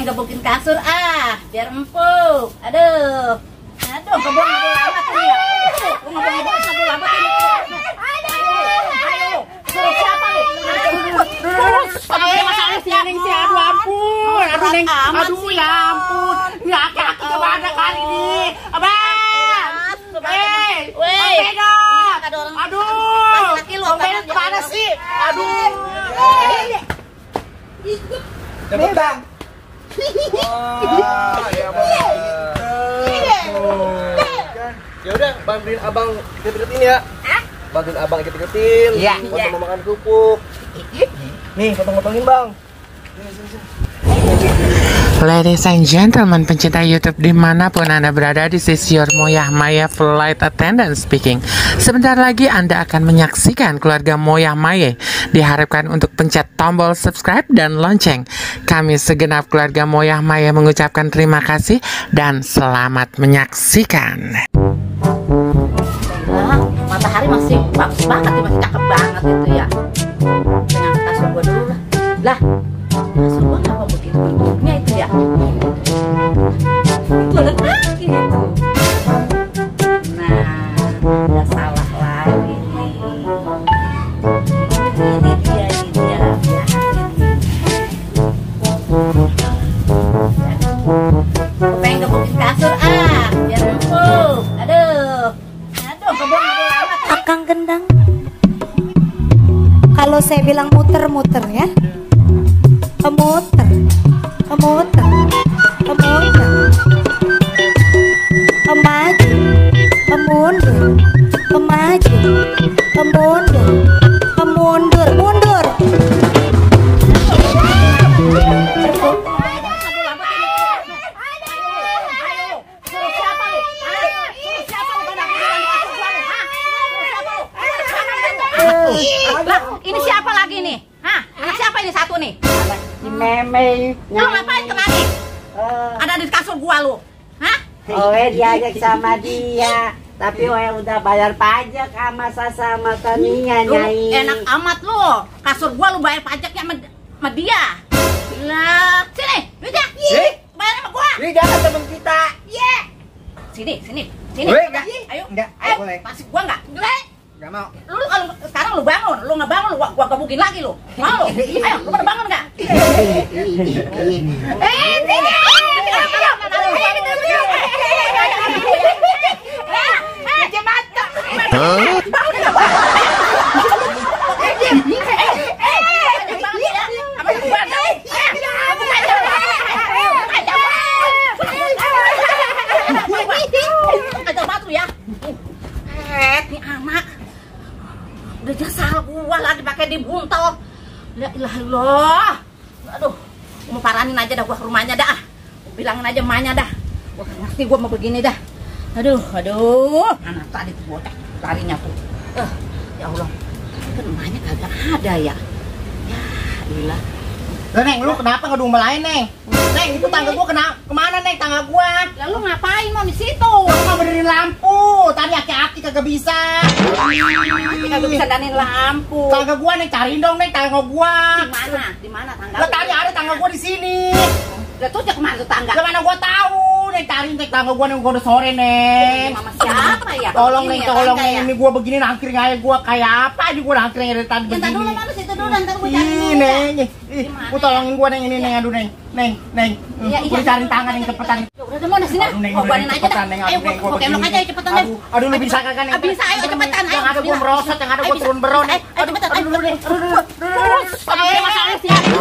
pengen gebukin kasur biar empuk. Aduh, kebun amat ini ya. Ngobong amat ini. Ayo, suruh siapa lu? Terus, masalah si Neng sih, aduh ampun. Aduh Neng, aduh ya ampun. Ya kaki kemana kali ini? Abang, weh, aduh, Bang Benot kemana sih? Aduh. Cepet bang. Ya udah, bantuin abang ikut-ikutin ya. Bantuin abang ikut-ikutin. Iya. Waktu mau makan kerupuk. Nih, potong-potongin bang. Ladies and gentlemen, pencinta YouTube dimanapun Anda berada, this is your Moyah Maya Flight Attendant speaking. Sebentar lagi Anda akan menyaksikan keluarga Moyah Maya. Diharapkan untuk pencet tombol subscribe dan lonceng. Kami segenap keluarga Moyah Maya mengucapkan terima kasih dan selamat menyaksikan. Matahari masih bagus banget, masih cakep banget itu ya. Dengan kasur gua dulu lah. Kasur gua kenapa begitu bentuknya itu ya? Itu ada kaki itu. Nah, udah salah lagi nih. Ini dia ya. Pengen gebukin kasur biar empuk. Aduh, kebun amat. Akang Gendang. Kalau saya bilang muter-muter ya. Kemuter. Kemaju. Kemundur. Kemaju. Kemundur. Mundur. Ini siapa lagi nih? Anak siapa ini satu nih? Si Meme. Lu ngapain kemari? Ada di kasur gua lu. Diajak sama dia. Tapi udah bayar pajak sama Tania Nyai. Enak amat lu. Kasur gua lu bayar pajaknya sama dia. Lah, sini, duitnya. Bayar sama gua. Ini jangan temen kita. Sini. Ayo. Enggak, boleh. Masih gua enggak? Enggak mau. Lu kalau sekarang lu bangun, lu nggak bangun, gua gebukin lagi lu. Mau lu? Ayo, lu pada bangun nggak? Udah jasal gua lagi pakai dibuntel. La ilaha illallah. Aduh, mau paranin aja dah gua ke rumahnya dah. Bilangin aja emaknya dah. Gua ngerti gua mau begini dah. Aduh. Anak tadi tuh bocah larinya tuh. Ya Allah. Kan emaknya kagak ada ya. Ya, gila. Lah Neng, lu kenapa ngedumelain Neng? Neng, itu tangga gua kemana Neng, tangga gua? Lalu ngapain mau di situ? Lu nggak benerin lampu. Tadi aki-aki kagak bisa. Kagak bisa danin lampu. Tangga gua Neng, cariin dong Neng tangga gua. Di mana tangga? Lah tadi ada tangga gua di sini. Lah tuh kemana tuh tangga? Gimana gua tahu Neng, cariin Neng tangga gua Neng, gua udah sore Neng. Mama siapa ya? Tolong Neng, tolong tangga Neng, ya? ini gua begini nangkring aja gua kayak apa aja gua nangkring dari tadi Bentar dulu begini. mama situ dulu, ntar gua cari Ih dulu. Neng, Gimana gua tolongin gua Neng ini Neng, aduh Neng. Iya. Gua cariin tangga Neng cepetan. Udah mau di sini. Aduh, Neng, Oh, udah, buanin aja dah. cepetan, Neng, Ayo aduh, Neng, gua begini. kemlok aja ayo cepetan deh. Aduh, lu bisa kagak Neng? Bisa, ayo cepetan. Yang ada gua merosot, yang ada gua turun beron. Ayo cepetan, ayo dulu deh. Ayo, masalah sih. Aduh,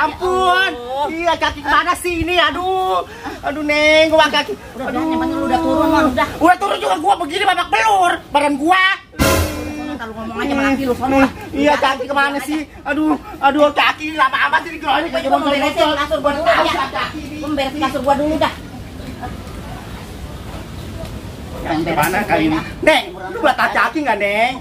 ampun. Iya, kaki mana sih ini? Aduh Neng, gua kaki. Udah, nyaman lu udah turun, udah. Udah turun juga gua begini babak belur badan gua. ntar lu ngomong aja sama laki lu sono lah. Iya, Caki kemana sih? Aduh, Caki lama amat ini geronya kayak Gua mau beresin kasur gua dulu ya. Gua mau beresin kasur gua dulu dah. Gimana kali ini? Neng, lu buat Caki nggak, Neng?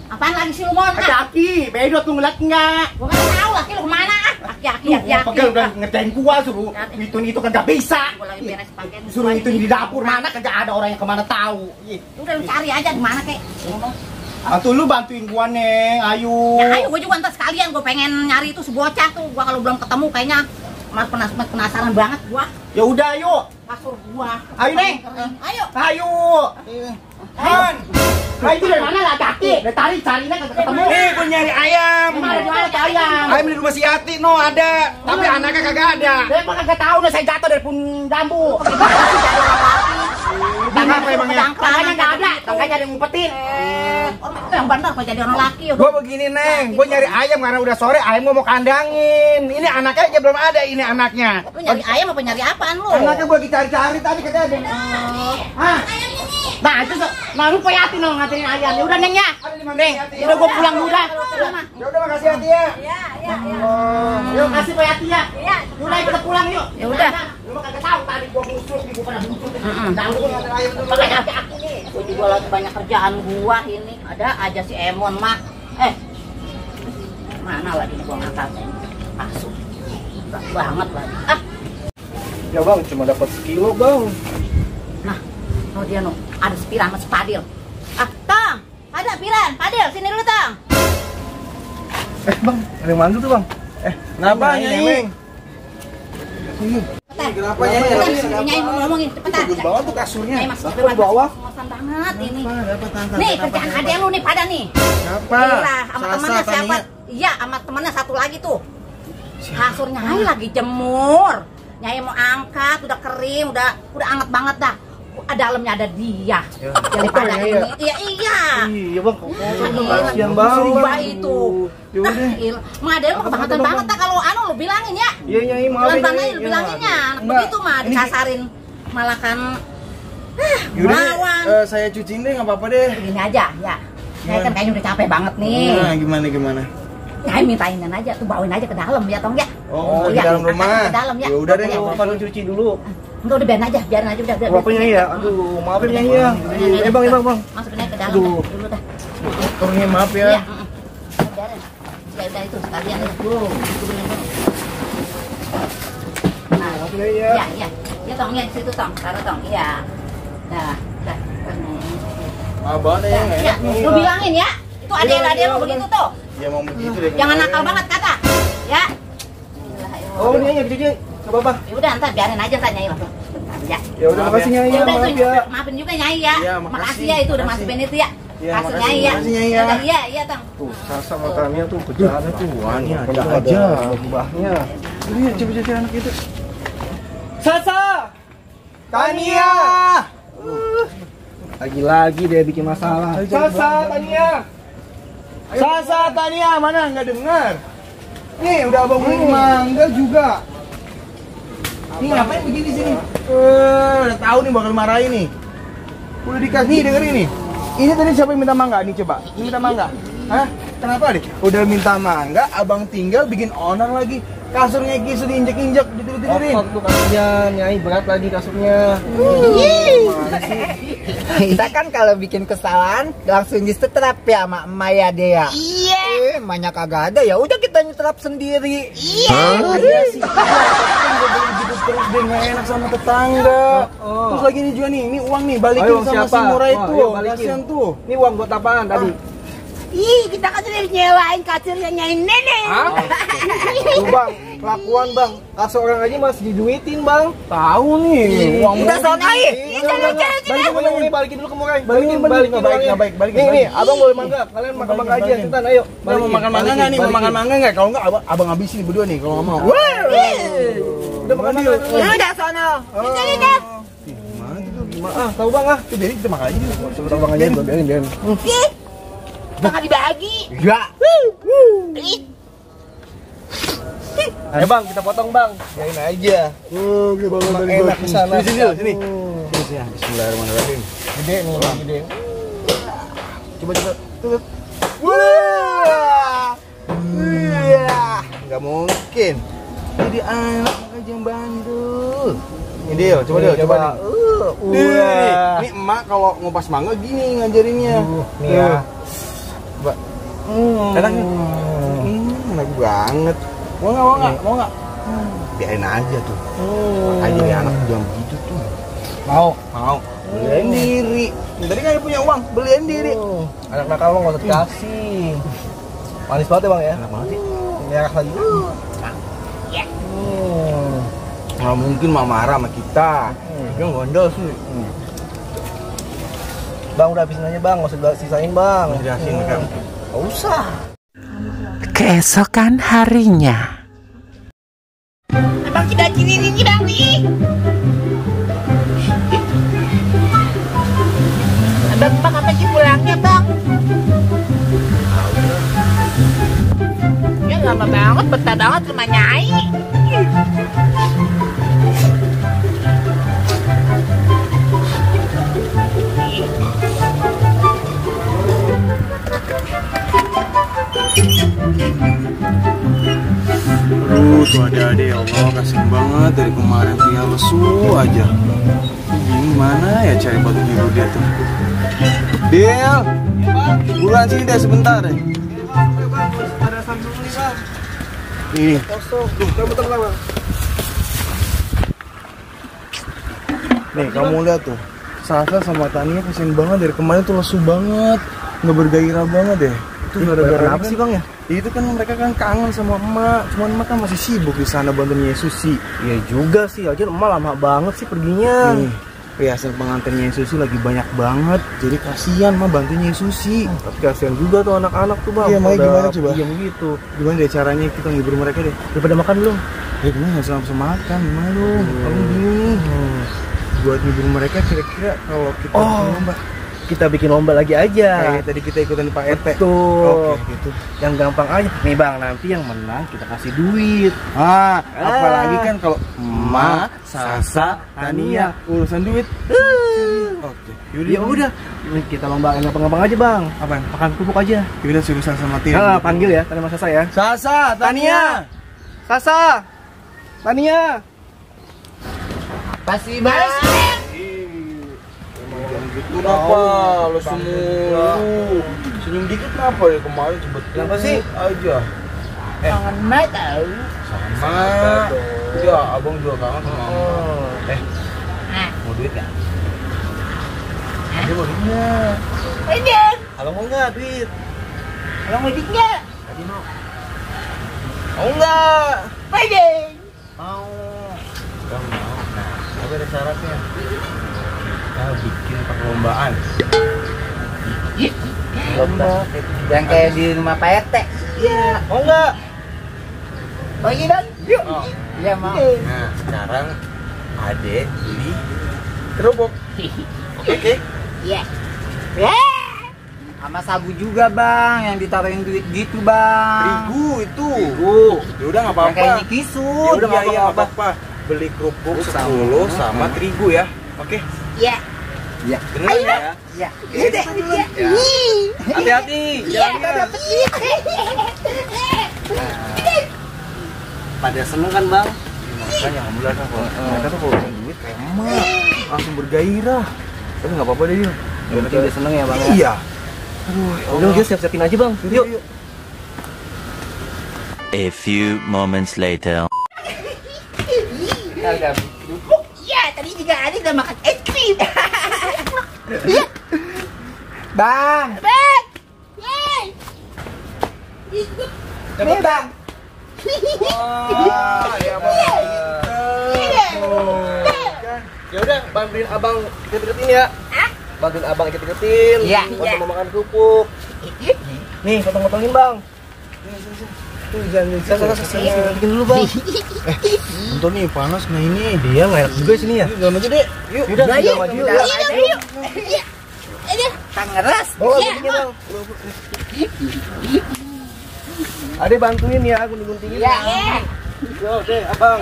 Apaan lagi sih lu mon? Caki, bedot lu ngeliat nggak? Gua nggak tahu laki lu kemana. Laki. Pegel udah ngerjain gua suruh itu kan nggak bisa. Gua lagi beres pakai. Suruh itu di dapur mana kagak ada orang yang kemana tahu. Udah lu cari aja di mana kek. Atuh lu bantuin gua, Neng. Ayo. Ya ayo gua juga ntar sekalian gua pengen nyari itu si bocah tuh. Gua kalau belum ketemu kayaknya penasaran banget gua. Ya udah, ayo. Kasur gua. Ayo, Neng. Ayo. Han. Itu dari mana lah, Caki? Dari carinya kagak ketemu. Nih, gue nyari ayam. Mana di mana ayam? Ayam di rumah si Yati, no ada. Tapi anaknya kagak ada. Saya mah kagak tahu, saya jatuh dari pun jambu. Tangga apa emangnya? Tangganya nggak ada, tangganya ada yang ngumpetin. Yang benar kok jadi orang laki. Gue begini, Neng. Gue nyari ayam karena udah sore, ayam gue mau kandangin. Ini anaknya aja belum ada, ini anaknya. Lu nyari ayam apa nyari apaan lu? Anaknya gue lagi cari-cari tadi katanya ada. Hah? Nah, itu lu Poyati no nganterin ayam. Ya udah, Neng ya. Neng, udah gua pulang dulu dah. Ya udah, makasih Yati ya. Yuk, kasih Poyati ya. Udah kita pulang yuk. Ya udah. Lu kagak tahu tadi gua busuk, gua pada busuk. Jangan gua nganter ayam dulu. Pakai aki nih. Gua juga lagi banyak kerjaan gua ini. Ada aja si Emon mah. Mana lagi nih gua ngangkatnya? Asuh. Berat banget lagi. Ya bang, cuma dapat sekilo bang. Nah, oh dia no, ada sepiran sama sepadil. Tong, ada piran, padil, sini dulu Tong. Bang, ada yang manggil tuh bang. Kenapa Nyai? Cepetan. Kenapa Nyai? Nyai? Nyai mau ngomongin, cepetan. Bagus banget tuh kasurnya. Nyai masih Di bawah. ngosan banget ini. Dapat tangga. Nih kerjaan adek lu nih pada nih. Kenapa? Iya, sama temennya siapa? Iya, sama temennya satu lagi tuh. Kasurnya Nyai lagi jemur. Nyai mau angkat, udah kering, udah anget banget dah. Dalamnya ada dia. Yang pada ini. Iya. Iya bang, kasihan Musibah banget. itu. Madel mah kebangetan banget dah kalau lu bilangin ya. Iya Nyai, maafin Pelan-pelan aja Nyai. lu bilanginnya. Mbak, Begitu mah ini- dikasarin malah kan Yaudah, melawan. saya cuciin deh, nggak apa-apa deh. Begini aja ya. Nyai kan kayaknya udah capek banget nih. Nah, gimana? Nyai mintainan aja tuh bawain aja ke dalam ya Tong ya. Oh, di Iya, dalam rumah. ke dalam ya. Ya udah deh, Iya, nggak apa-apa, lu cuci dulu. Enggak udah biarin aja udah. Apa Nyai ya? Aduh, maafin Nyai ya. Bang. Masukin aja ke dalam Aduh. dah, dulu dah. Turunnya maaf Iya, ya. biarin. Ya udah itu sekalian ya. Itu bener dulu. Nah, Maafin Nyai ya. iya. Ya Tong, ya di situ Tong. Taruh Tong. Iya. Dah. Maaf banget ya, nggak Ya, enak nih. lu bilangin ya. Itu adek lu begitu tuh. Ya mau begitu deh. Jangan nakal banget kata. Ya. Oh, ini Nyai cuci. Nggak apa-apa. Ya udah ntar biarin aja ntar Nyai lah. Bentar ya. Ya udah, makasih Nyai Ya ya. udah Maaf itu ya. maafin juga Nyai ya. Iya, Makasih makasih. ya itu udah Makasih. masukin itu ya. Iya, Kasih makasih. Nyai ya. Makasih, Nyai ya. Udah, Iya, Tong. Tuh, Sasa makannya tuh kerjaannya tuh. Wah, ini ada aja. Mbahnya. Ini coba anak itu. Sasa! Tania! Lagi-lagi dia bikin masalah. Sasa, Tania! Sasa, Tania! Mana? Nggak dengar. Nih, udah abang beli mangga juga. Ini ngapain begini sini? Udah tahu nih bakal marahin nih. Udah dikasih nih, dengerin nih. Ini tadi siapa yang minta mangga nih coba? Ini minta mangga. Hah? Kenapa deh? Udah minta mangga, abang tinggal bikin onar lagi. Kasurnya Kisu diinjek-injek, ditidur-tidurin. Tuh kasihan, Nyai berat lagi kasurnya. Kita kan kalau bikin kesalahan langsung disetrap ya sama emak ya Dea. Iya. Emaknya kagak ada ya udah kita nyetrap sendiri. Iya sih. Gitu terus deh, nggak enak sama tetangga. Terus lagi nih juga nih, ini uang nih balikin Ayo, sama siapa? si murah Wah, itu. ayo, balikin. Kasihan tuh. Ini uang buat apaan tadi? Ih, kita kan udah nyewain kasurnya Nyai Nenek. Tuh bang, kelakuan bang. Kasur orang aja masih diduitin bang. Tahu nih, uang Udah murah. sono ih. Balikin dulu ke Murai. Balikin, nggak baik, balikin. Nih, abang boleh mangga. Kalian makan mangga aja, balikin. cepetan, ayo. Mau makan mangga nggak nih? Mau makan mangga nggak? Kalau nggak, abang habisin nih berdua nih. Kalau nggak mau. Udah makan dulu. Udah sono. Gimana gitu? Gimana? Tahu bang ah. Tuh biarin kita makan aja. Coba tahu bang aja. Biarin. Jangan dibagi. Ya. Ayo bang, kita potong bang. Biarin aja. Oke, bang. Enak kesana. Sini. Bismillahirrahmanirrahim. Gede nih, gede. Coba. Tuh. Wah. Nggak mungkin. Jadi anak aja bandel. Ini Dil, coba Dil, coba. Ini emak kalau ngupas mangga gini ngajarinnya. Nih ya. Coba. Enak nih. Enak banget. Mau nggak? Biarin aja tuh. Aja nih anak jangan gitu tuh. Mau. Beliin diri. Tadi kan punya uang, beliin diri. Anak nakal lo nggak usah dikasih. Manis banget ya bang ya. Enak banget sih. Merah lagi. Nggak mungkin mak marah sama kita. Dia gondol sih. Bang udah habisin aja bang, nggak usah sisain bang. Jelasin kan. Nggak usah. Keesokan harinya. Abang sudah ini bang nih. Abang kapan sih pulangnya bang? Ya lama banget, betah banget sama Nyai. Tuh adik-adik, ya Allah kasihan banget dari kemarin tinggal lesu aja. Gimana ya cari batu biru dia tuh? Del, buruan sini deh sebentar deh. Ada sambil nih bang. Ini, Kosong. Tuh, bentar bang. nih kamu lihat tuh. Sasa sama Tania kasihan banget dari kemarin tuh lesu banget, nggak bergairah banget deh. Itu gara-gara apa sih bang ya? Itu kan mereka kan kangen sama emak, cuman emak kan masih sibuk di sana bantuin Yesusi. Iya juga sih, aja emak lama banget sih perginya. Nih, perhiasan pengantinnya Yesusi lagi banyak banget, jadi kasihan mah bantuin Yesusi. Tapi kasihan juga tuh anak-anak tuh bang. Iya, makanya Pada gimana coba? diam gitu. Gimana deh caranya kita ngibur mereka deh? Daripada makan belum? Ya gimana nggak bisa makan, gimana dong? Kamu bingung. Buat ngibur mereka kira-kira kalau kita lomba, Kita bikin lomba lagi aja. kayak tadi kita ikutan di Pak RT. Betul. Oke, gitu. Yang gampang aja. Nih bang, nanti yang menang kita kasih duit. Apalagi kan kalau emak, Sasa, Tania urusan duit. Oke. Ya udah, kita lomba yang gampang-gampang aja bang. Apaan? Makan kerupuk aja. Kita urusan sama Tia. Panggil ya, Tania Mas Sasa ya. Sasa, Tania. Sasa, Tania. Pasti bang. Kenapa lo semua? Senyum dikit kenapa ya kemarin cepet Kenapa sih? aja. Kangen banget tau. Sama. Iya, abang juga kangen sama mama. Mau duit nggak? Dia mau duit nggak? Aja. Abang mau nggak duit? Abang mau dik nggak? Tadi mau. Mau nggak? Aja. Mau. Gak mau. Nah, tapi ada syaratnya. Kita bikin perlombaan. Lomba. Yang kayak di rumah Pak RT. Iya. Mau nggak? Bagi dong. Yuk. Iya mau. Nah, sekarang Ade beli kerupuk. Oke. Iya. Sama sabu juga bang, yang ditaruhin duit gitu bang. Terigu itu. Ya udah nggak Yang apa-apa. kayak Ya Nikisut. udah nggak apa-apa. Beli kerupuk 10 sama terigu ya. Oke. Iya. Iya. Bener ya? Iya. Iya deh. Iya. Hati-hati. Iya. Kita dapet duit. Pada seneng kan bang? Makanya alhamdulillah kan kalau mereka tuh kalau punya duit kayak emak langsung bergairah. Tapi nggak apa-apa deh Dil. Yang penting dia seneng ya bang. Iya. Udah kita siap-siapin aja bang. Yuk. A few moments later. Iya. Tadi juga ada udah makan es krim. Bang. Bang. Yeay. Nih bang. Ya bang. Ya udah, bantuin abang ikut-ikutin ya. Bantuin abang ikut-ikutin. Iya. Bantu mau makan kerupuk. Nih, potong-potongin bang. Tuh jangan Bikin dulu bang. Nonton nih panas nah ini. Dia nggak enak juga sini ya. Dalam aja deh. Yuk. Udah, kita maju yuk. Yuk. Iya. Aduh. Tangeras. Bawa Iya, begini bang. Ade bantuin ya, gunting-guntingin. Iya. Yo, deh, abang.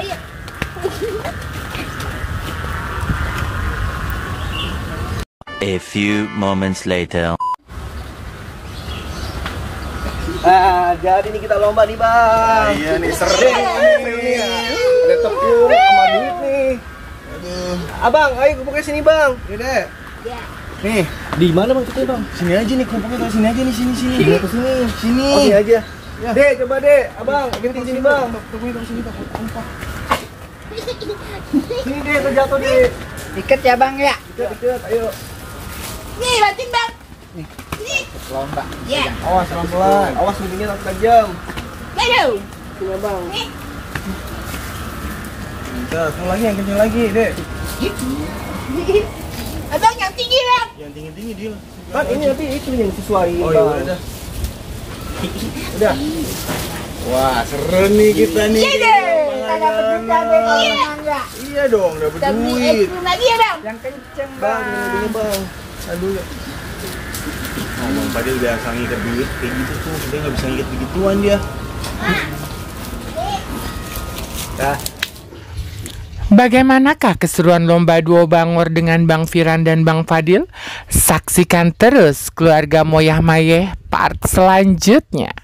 A few moments later. jadi nih kita lomba nih bang. Iya nih seru nih. Ada tepung sama duit nih. Aduh. Abang, ayo kumpulnya sini bang. Iya deh. Nih, di mana bang kita bang? Sini aja nih kumpulnya ke sini aja nih sini. Ke sini. Sini. Oh, sini aja. Ya. Dek, coba dek. Abang, kita sini bang. Tungguin sini bang. Sini deh, terjatuh deh. Ikat ya bang ya. Ikat, ayo. Nih, bantuin bang. Lomba. Iya. Awas pelan-pelan. Awas ujungnya tajam. Ayo. Sini bang. Kencang lagi, yang kencang lagi, dek. Abang yang tinggi bang. Yang tinggi-tinggi dia. Kan ini nanti itu yang sesuai. Oh iya udah. Udah. Wah, seru nih kita nih. Iya deh. Kita dapat juga deh kalau menang ya. Iya dong, dapat Kita beli es duit. krim lagi ya bang. Yang kenceng Bang, bang. ini bang. Aduh ya. Oh, Bang Fadil biasa ngikat duit kayak gitu tuh. Dia nggak bisa ngikat begituan dia. Dah. Bagaimanakah keseruan lomba duo Bangor dengan Bang Firan dan Bang Fadil? Saksikan terus Keluarga Moyah Mayeh part selanjutnya.